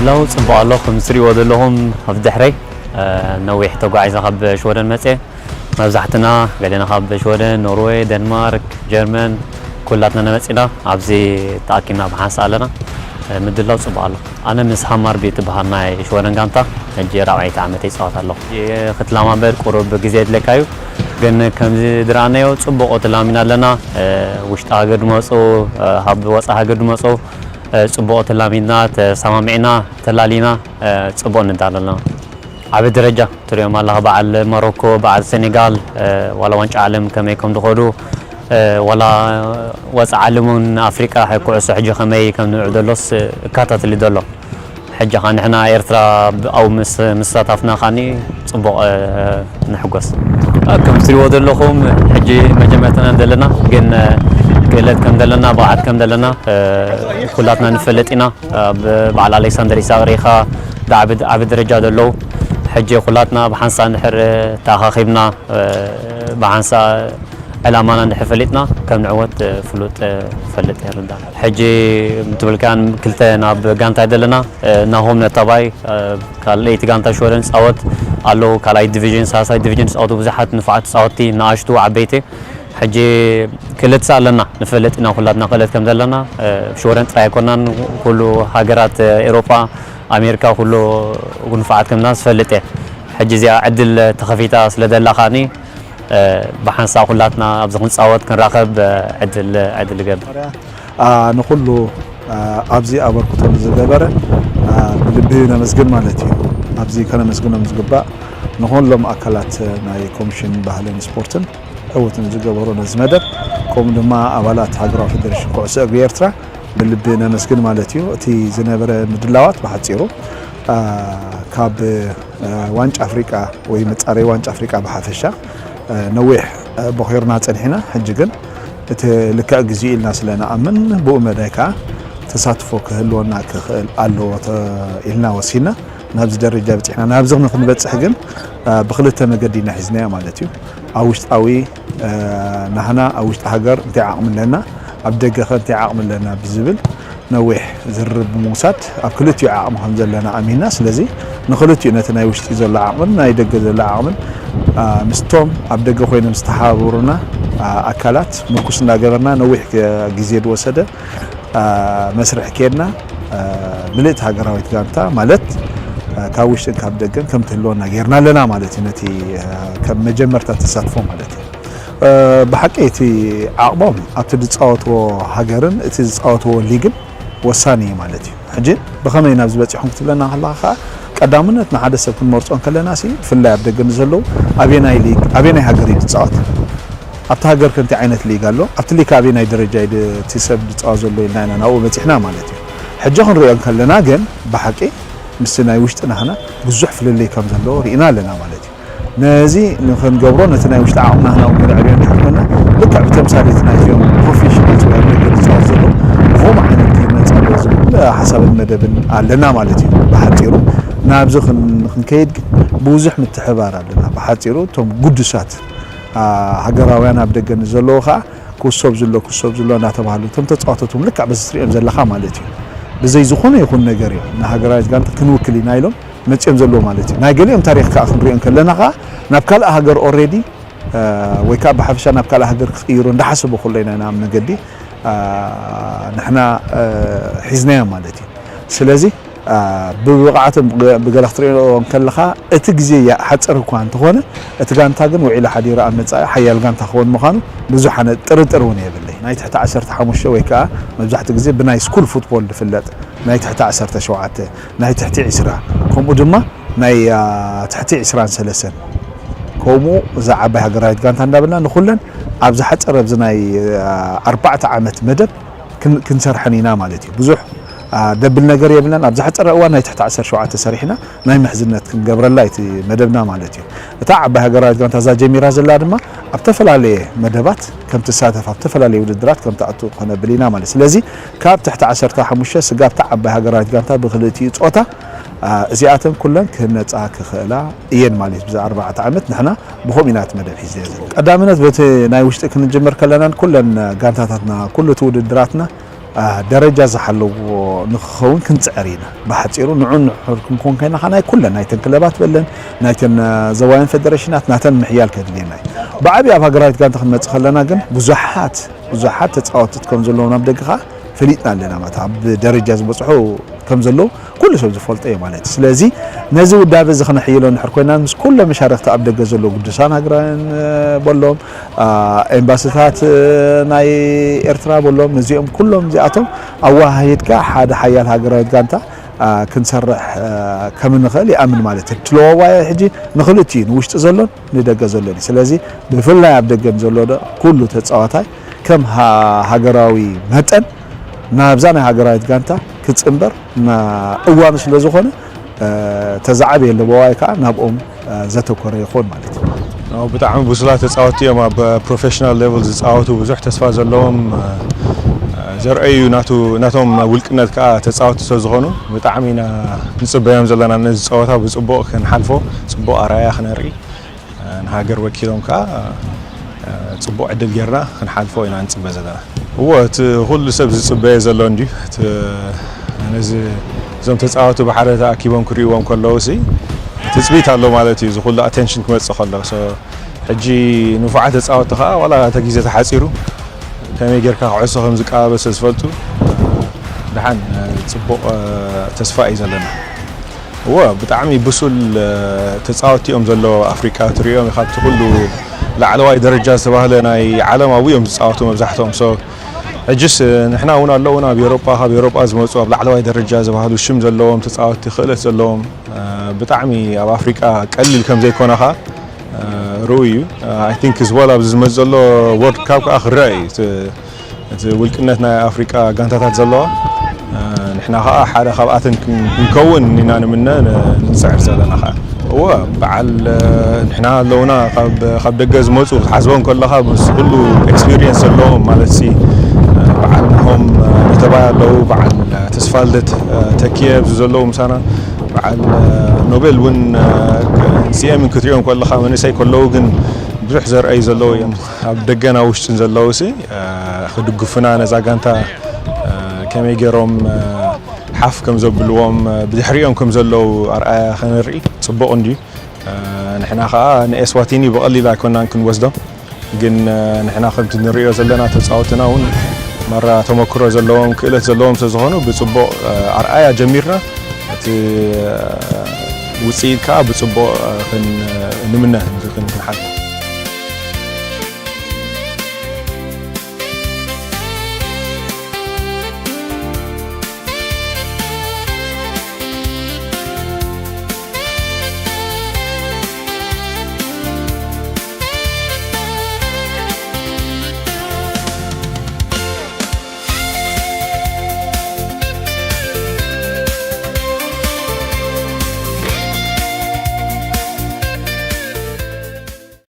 ለው ጽቡቕ ኣሎ። ከም ትሪእዎ ዘለኹም ኣብ ድሕረይ፣ እ፣ ነዊሕ ተጓዒዘ ካብ ሽወደን መጽየ። መብዛሕትና ገሌና ካብ ሽወደን፣ ኖርዌይ፣ ደንማርክ፣ ጀርመን፣ ኩላትና ነመጺና ኣብዚ ተኣኪብና ብሓንሳእ ኣለና። እ፣ ምድላው ጽቡቕ ኣሎ። ኣነ ምስ ሃማርቢ ትበሃል ናይ ሽወደን ጋንታ ሕጂ ራብዓይቲ ዓመት ይጻወት ኣለኹ። ክትለማመድ ቁሩብ ግዜ የድልየካ እዩ፣ ግን ከምዚ ዝረኣናዮ ጽቡቕ ተላሚና ኣለና። እ፣ ውሽጢ ሃገር ድመጹ፣ እ፣ ካብ ወጻኢ ሃገር ድመጹ፣ እ፣ ጽቡቕ ተላሚድና፣ ተሰማሚዕና፣ ተላሊና፣ እ፣ ጽቡቕ ንዳሎ ኣለና። ዓቢ ደረጃ ትሪኦም ኣለኻ፣ በዓል ሞሮኮ፣ በዓል ሴኔጋል፣ እ፣ ዋላ ዋንጫ ዓለም ከመይ ከም ዝኸዱ፣ እ፣ ዋላ ወጻኢ ዓለም እውን ኣፍሪቃ ኩዕሶ ሕጂ ከመይ ከም ዝምዕብል ዘሎስ እከታተል ዘሎ። ሕጂ ኸኣ ንሕና ኤርትራ ብ-፣ ኣብኡ ምስ፣ ምስ ተሳተፍና ኸኣኒ ጽቡቕ፣ እ፣ ንሕጎስ። እ፣ ከም ትሪእዎ ዘለኹም ሕጂ መጀመርታና ዘለና፣ ግን፣ እ፣ ክእለት ከም ዘለና፣ ብቕዓት ከም ዘለና፣ እ፣ ኩላትና ንፈልጥ ኢና። እ፣ ብ-፣ በዓል ኣሌክሳንደር ኢሳቕ ርኢኻ፣ ዳ-፣ ዓቢ፣ ዓቢ ደረጃ ዘለዉ። ሕጂ ኩላትና ብሓንሳእ እንድሕር ተኣኻኺብና፣ እ፣ ብሓንሳእ ዕላማና እንድሕር ፈሊጥና፣ ከም ንዕወት፣ እ፣ ፍሉጥ፣ እ፣ ፈልጥ ይርዳእ። ሕጂ ምትብልካን ክልተ ናብ ጋንታ ዘለና፣ እ፣ ናሆም ነታባይ፣ እ፣ ካልኣይቲ ጋንታ ሽወደን ጻወት ኣለዉ። ካልኣይ ዲቪዥን፣ ሳልሳይ ዲቪዥን ጻወቱ ብዙሓት ንፉዓት ጻወትቲ፣ ንኣሽቱ፣ ዓበይቲ። ሕጂ ክእለት ኣለና፣ ንፈልጥ ኢና ኩላትና ክእለት ከም ዘለና። እ፣ ሽወደን ጥራይ ኣይኮናን፣ ኩሉ ሃገራት፣ እ፣ ኤውሮጳ፣ ኣሜሪካ፣ ኩሉ ንፉዓት ከም ዘለና ዝፈልጥ እየ። ሕጂ እዚኣ ዕድል ተኸፊታ ስለ ዘላ ከኣኒ፣ እ፣ ብሓንሳእ ኩላትና ኣብዚ ክንጻወት ክንራኸብ፣ እ፣ ዕድል፣ ዕድል ይገብር። አ፣ ንኹሉ፣ አ፣ ኣብዚ ኣበርክቶ ንዝገበረ፣ አ፣ ብልቢ ነመስግን ማለት እዩ። ኣብዚ ከነመስግኖም ዝግባእ ንኹሎም ኣካላት ናይ ኮሚሽን ባህልን ስፖርትን ዕውት ንዝገበሩ ነዚ መደብ፣ ከምኡ ድማ ኣባላት ሃገራዊ ፌደሬሽን ኩዕሶ እግሪ ኤርትራ ብልቢ ነመስግን ማለት እዩ። እቲ ዝነበረ ምድላዋት ብሓጺሩ፣ አ፣ ካብ፣ አ፣ ዋንጫ ኣፍሪቃ ወይ መጻረይ ዋንጫ ኣፍሪቃ ብሓፈሻ፣ አ፣ ነዊሕ፣ አ፣ ቦኺርና ጸኒሕና። ሕጂ ግን እቲ ልክዕ ግዜኡ ኢልና ስለ ንኣምን፣ ብኡ መዳይ ከኣ ተሳትፎ ክህልወና ክኽእል ኣለዎ ተ-፣ ኢልና ወሲና ናብዚ ደረጃ በጺሕና። ናብዚ ንክንበጽሕ ግን፣ አ፣ ብክልተ መገዲ ኢና ሒዝናዮ ማለት እዩ። ኣብ ውሽጣዊ፣ አ፣ ናህና ኣብ ውሽጢ ሃገር እንታይ ዓቕሚ ኣለና፣ ኣብ ደገ ከ እንታይ ዓቕሚ ኣለና ብዝብል ነዊሕ ዝርርብ ብምውሳድ ኣብ ክልቲኡ ዓቕሚ ከም ዘለና ኣሚንና። ስለዚ ንክልቲኡ ነቲ ናይ ውሽጢ ዘሎ ዓቕምን ናይ ደገ ዘሎ ዓቕምን፣ አ፣ ምስቶም ኣብ ደገ ኮይኖም ዝተሓባበሩና፣ አ፣ ኣካላት ምርኩስ እንዳገበርና ነዊሕ ገ-፣ ግዜ ዝወሰደ፣ አ፣ መስርሕ ከድና፣ አ፣ ምልእቲ ሃገራዊት ጋንታ ማለት፣ አ፣ ካብ ውሽጥን ካብ ደገን ከም ትህልወና ጌርና ኣለና ማለት እዩ። ነቲ፣ አ፣ ከም መጀመርታ ተሳትፎ ማለት እዩ። እ፣ ብሓቂ እቲ ዓቕሞም ኣብቲ ዝጻወትዎ ሃገርን እቲ ዝጻወትዎ ሊግን ወሳኒ እዩ ማለት እዩ። ሕጂ ብኸመይ ናብዚ በጺሖም ክትብለና ከለኻ ከኣ፣ ቀዳምነት ንሓደ ሰብ ክንመርጾ እንከለና ሲ፣ ብፍላይ ኣብ ደገ ንዘለዉ፣ ኣበየናይ ሊግ፣ ኣበየናይ ሃገር እዩ ዝጻወት? ኣብቲ ሃገር ከ እንታይ ዓይነት ሊግ ኣሎ? ኣብቲ ሊግ ከ ኣበየናይ ደረጃ እዩ ድ-፣ እቲ ሰብ ዝጻወት ዘሎ ኢልና ኢና ናብኡ በጺሕና ማለት እዩ። ሕጂ ክንሪኦ እንከለና ግን ብሓቂ ምስቲ ናይ ውሽጥና ኸና ብዙሕ ፍልልይ ከም ዘለዎ ርኢና ኣለና ማለት እዩ። ነዚ ንኽንገብሮ፣ ነቲ ናይ ውሽጢ ዓቕምና ኸና እውን ክነዕብዮ እንድሕር ኮይና፣ ልክዕ ብተምሳሌት ናይዚኦም ፕሮፌሽናልስ ወይ ኣብ ደገ ዝጻወቱ ዘለዉ፣ ብኸምኡ ዓይነት ጌርና ንጻወት ዝብል ሓሳብን መደብን ኣለና ማለት እዩ። ብሓጺሩ ናብዚ ክን-፣ ክንከይድ ግን ብዙሕ ምትሕብባር ኣለና። ብሓጺሩ እቶም ግዱሳት፣ አ፣ ሃገራውያን ኣብ ደገ ንዘለዉ ኸኣ ክውሰብ ዝሎ፣ ክውሰብ ዝሎ እናተባህሉ፣ እቶም ተጻወትቲ እውን ልክዕ በዚ ትሪኦም ዘለኻ ማለት እዩ። ብዘይ ዝኾነ ይኹን ነገር እዮም ንሃገራዊት ጋንታ ክንውክል ኢና ኢሎም መጺኦም ዘለዉ ማለት እዩ። ናይ ገሊኦም ታሪኽ ከኣ ክንሪኦ እንከለና ከኣ፣ ናብ ካልእ ሃገር ኦልሬዲ፣ እ፣ ወይ ከኣ ብሓፈሻ ናብ ካልእ ሃገር ክቕይሩ እንዳሓሰቡ ከሎ ኢና ናብ መገዲ፣ እ፣ ንሕና፣ እ፣ ሒዝናዮም ማለት እዩ። ስለዚ፣ እ፣ ብብቕዓቶም ብገ-፣ ብገለ ክትሪኦ እንከለኻ፣ እቲ ግዜ ይሓጽር እኳ እንተኾነ፣ እቲ ጋንታ ግን ውዒሉ ሓዲሩ ኣብ መጻኢ ሓያል ጋንታ ክኸውን ምዃኑ ብዙሕ ኣነ ጥርጥር እውን የብለይ። ናይ ትሕቲ ዓሰርተ ሓሙሽተ ወይ ከኣ መብዛሕትኡ ግዜ ብናይ ስኩል ፉትቦል ዝፍለጥ ናይ ትሕቲ ዓሰርተ ሸውዓተ፣ ናይ ትሕቲ ዕስራ፣ ከምኡ ድማ ናይ፣ አ፣ ትሕቲ ዕስራን ሰለስተን፣ ከምኡ እዛ ዓባይ ሃገራዊት ጋንታ እንዳበልና ንኹለን ኣብ ዝሓጸረ ኣብዚ ናይ፣ አ፣ ኣርባዕተ ዓመት መደብ ክን-፣ ክንሰርሐን ኢና ማለት እዩ። ብዙሕ፣ አ፣ ደብል ነገር የብልናን። ኣብ ዝሓጸረ እዋን ናይ ትሕቲ ዓሰርተ ሸውዓተ ሰሪሕና ናይ ምሕዝነት ክንገብረላ እቲ መደብና ማለት እዩ። እታ ዓባይ ሃገራዊት ጋንታ እዛ ጀሚራ ዘላ ድማ ኣብ ዝተፈላለየ መደባት ከም ትሳተፍ፣ ኣብ ዝተፈላለየ ውድድራት ከም ትኣቱ ክኾነብል ኢና ማለት እዩ። ስለዚ ካብ ትሕቲ ዓሰርተ ሓሙሽተ ስጋብ እታ ዓባይ ሃገራዊት ጋንታ ብክልቲኡ ጾታ፣ አ፣ እዚኣተን ኩለን ክህነጻ ክኽእላ እየን ማለት እዩ። ብዛ ኣርባዕተ ዓመት ንሕና ብኸምኡ ኢና እቲ መደብ ሒዝናዮ ዘለና። ቀዳምነት በቲ ናይ ውሽጢ ክንጅምር ከለናን ኩለን ጋንታታትና፣ ኩሉ እቲ ውድድራትና ደረጃ ዝሓለዎ ንክኸውን ክንፅዕር ኢና። ብሓፂሩ ንዑ ንሕር ክንኮን ከይና ከዓ ናይ ኩለን ናይተን ክለባት በለን ናይተን ዘዋውያን ፌደሬሽናት ናተን ምሕያል ከድልየና እዩ። ብዓብዪ ኣብ ሃገራዊት ጋንታ ክንመፅእ ከለና ግን ብዙሓት ብዙሓት ተፃወትት ከም ዘለዎም ናብ ደገ ከዓ ፈሊጥና ኣለና። ማለት ኣብ ደረጃ ዝበፅሑ ከም ዘለዉ ኩሉ ሰብ ዝፈልጦ እዩ ማለት እዩ። ስለዚ ነዚ ውዳበ እዚ ክነሕይሎ እንድሕር ኮይና ምስ ኩሎም መሻርክቲ ኣብ ደገ ዘለዉ ግዱሳን ሃገራውያን በሎም ኤምባስታት ናይ ኤርትራ በሎም ነዚኦም ኩሎም እዚኣቶም ኣወሃሂድካ ሓደ ሓያል ሃገራዊት ጋንታ ክንሰርሕ ከም እንኽእል ይኣምን ማለት እዩ። ትለዋዋየ ሕጂ ንክልቲኡ ንውሽጢ ዘሎን ንደገ ዘሎን እዩ። ስለዚ ብፍላይ ኣብ ደገን ዘሎ ኩሉ ተፃዋታይ ከም ሃገራዊ መጠን ናብዛ ናይ ሃገራዊት ጋንታ ክፅንበር እዋኑ ስለ ዝኾነ ተዛዓበየ ኣለዎ ዋይ ከዓ ናብኦም ዘተኮረ ይኾን ማለት እዩ። ብጣዕሚ ብሱላት ተፃወቲ እዮም። ኣብ ፕሮፌሽናል ሌቭል ዝፃወቱ ብዙሕ ተስፋ ዘለዎም ዘርአዩ ናቶም ውልቅነት ከዓ ተፃወቲ ስለዝኾኑ ብጣዕሚ ኢና ንፅበዮም ዘለና። ነዚ ፀወታ ብፅቡቕ ክንሓልፎ ፅቡቕ ኣርኣያ ክነርኢ ንሃገር ወኪሎም ከዓ ፅቡቕ ዕድል ጌርና ክንሓልፎ ኢና ንፅበ ዘለና። እዎ እቲ ኩሉ ሰብ ዝፅበዮ ዘሎ እንድዩ። ነዚ እዞም ተፃወቱ ብሓደ ተኣኪቦም ክርእይዎም ከለዉ ሲ ትፅቢት ኣሎ ማለት እዩ። እዚ ኩሉ ኣቴንሽን ክመፅእ ከሎ ሕጂ ንፉዓት ተፃወቲ ከዓ ዋላ እተ ግዜ ተሓፂሩ ከመይ ጌርካ ክዕሶ ከም ዝቀባበል ስለ ዝፈልጡ ድሓን ፅቡቕ ተስፋ እዩ ዘለና። እወ ብጣዕሚ ብሱል ተፃወቲ እዮም ዘለዎ ኣፍሪቃ ትሪኦም ኢኻ። እቲ ኩሉ ላዕለዋይ ደረጃ ዝተባህለ ናይ ዓለም ኣብኡ እዮም ዝፃወቱ መብዛሕትኦም። ሶ ሕጅስ ንሕና እውን ኣለውና ኣብ ኤሮጳ፣ ካብ ኤሮጳ ዝመፁ ኣብ ላዕለዋይ ደረጃ ዝበሃሉ ሽም ዘለዎም ተፃወቲ ክእለት ዘለዎም ብጣዕሚ ኣብ ኣፍሪቃ ቀሊል ከም ዘይኮነ ከዓ ርኡ እዩ። ኣይ ቲንክ ዝቦል ኣብዚ ዝመፅ ዘሎ ወርልድ ካፕ ከዓ ክረአ እዩ። እቲ ውልቅነት ናይ ኣፍሪቃ ጋንታታት ዘለዋ ንሕና ከዓ ሓደ ካብኣተን ክንከውን ኢና ንምነ ንፅዕር ዘለና ከዓ እወ በዓል ንሕና ኣለውና ካብ ደገ ዝመፁ ክትሓስቦም ከለካ ምስ ኩሉ ኤክስፒሪየንስ ዘለዎም ማለት ሲ በዓል ናሆም ነተባይ ኣለዉ በዓል ተስፋልደት ተኪየ ኣብዚ ዘለዉ ምሳና በዓል ኖቤል እውን ሲኤምን ክትሪኦም ከለካ መንእሰይ ከለዉ ግን ብዙሕ ዘርአዩ ዘለዉ እዮም ኣብ ደገን ኣብ ውሽጥን ዘለዉ ሲ ክድግፉና ነዛ ጋንታ ከመይ ገይሮም ሓፍ ከም ዘብልዎም ብድሕሪኦም ከም ዘለዉ ኣርኣያ ከነርኢ ፅቡቕ እንድዩ። ንሕና ከዓ ንኤስዋቲኒ ብቐሊል ኣይኮናን ክንወስዶም፣ ግን ንሕና ከምቲ ንሪኦ ዘለና ተፃወትና እውን ማራ ተመክሮ ዘለዎም ክእለት ዘለዎም ስለዝኾኑ ብፅቡቕ ኣርኣያ ጀሚርና እቲ ውፅኢት ከዓ ብፅቡቕ ንምነ ክንሓልፎ።